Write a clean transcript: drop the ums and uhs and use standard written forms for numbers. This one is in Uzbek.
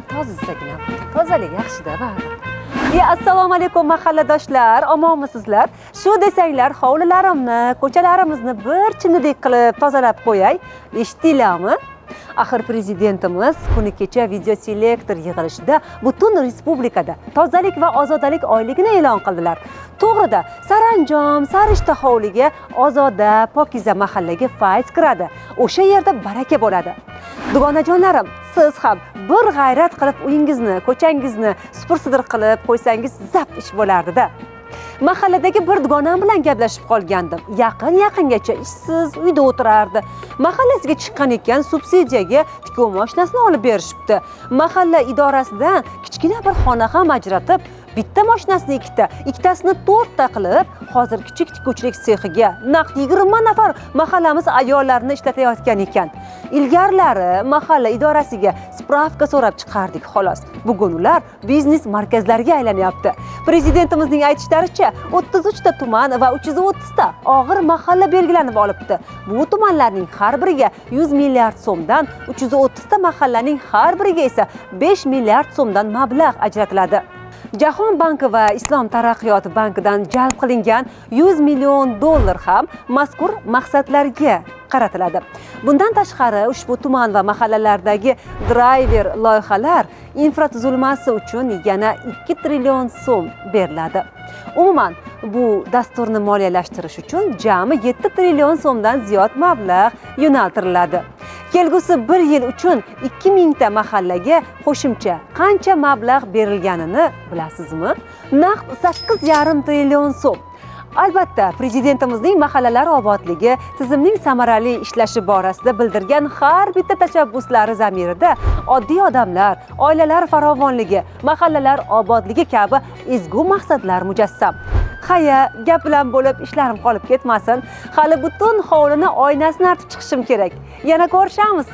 Tozagina, tozalik yaxshida baribir. Ya, assalomu alaykum, mahalladoshlar, omonmisizlar? Shu desanglar, hovlilarimni, ko'chalarimizni bir chinnidek qilib tozalab qo'yay. Eshitdinglarmi? Axir prezidentimiz kuni kecha videoselektor yig'ilishida butun respublikada tozalik va ozodalik oyligini e'lon qildilar. To'g'rida, saranjom sarishta hovliga, ozoda, pokiza mahallaga fayz kiradi, o'sha yerda baraka bo'ladi. Dugonajonlarim, siz ham bir g'ayrat qilib uyingizni, ko'changizni supur sidir qilib qo'ysangiz, zabt ish bo'lardida. Mahalladagi bir dugonam bilan gaplashib qolgandim. Yaqin yaqingacha ishsiz uyda o'tirardi. Mahallasiga chiqqan ekan, subsidiyaga tikuv mashinasini olib berishibdi. Mahalla idorasidan kichkina bir xona ham ajratib, bitta mashinasini ikkita, ikkitasini to'rtta qilib, hozir kichik tikuvchilik sexiga naq 20 nafar mahallamiz ayollarini ishlatayotgan ekan. Ilgarilari mahalla idorasiga spravka so'rab chiqardik, xolos. Bugun ular biznes markazlariga aylanyapti. Prezidentimizning aytishlaricha, 33 ta tuman va 330 ta og'ir mahalla belgilanib olibdi. Bu tumanlarning har biriga 100 milliard so'mdan, 330 ta mahallaning har biriga esa 5 milliard so'mdan mablag' ajratiladi. Jahon banki va Islom taraqqiyot bankidan jalb qilingan 100 million dollar ham mazkur maqsadlarga qaratiladi. Bundan tashqari, ushbu tuman va mahallalardagi drayver loyihalar infratuzilmasi uchun yana 2 trillion so'm beriladi. Umuman, bu dasturni moliyalashtirish uchun jami 7 trillion so'mdan ziyod mablag' yo'naltiriladi. Kelgusi bir yil uchun 2000 ta mahallaga qo'shimcha qancha mablag' berilganini bilasizmi? Naqd 8,5 trillion so'm. Albatta, prezidentimizning mahallalar obodligi, tizimning samarali ishlashi borasida bildirgan har bitta tashabbuslari zamirida oddiy odamlar, oilalar farovonligi, mahallalar obodligi kabi ezgu maqsadlar mujassam. Haya, gap bilan bo'lib ishlarim qolib ketmasin. Hali butun hovlini oynasini artib chiqishim kerak. Yana ko'rishamiz.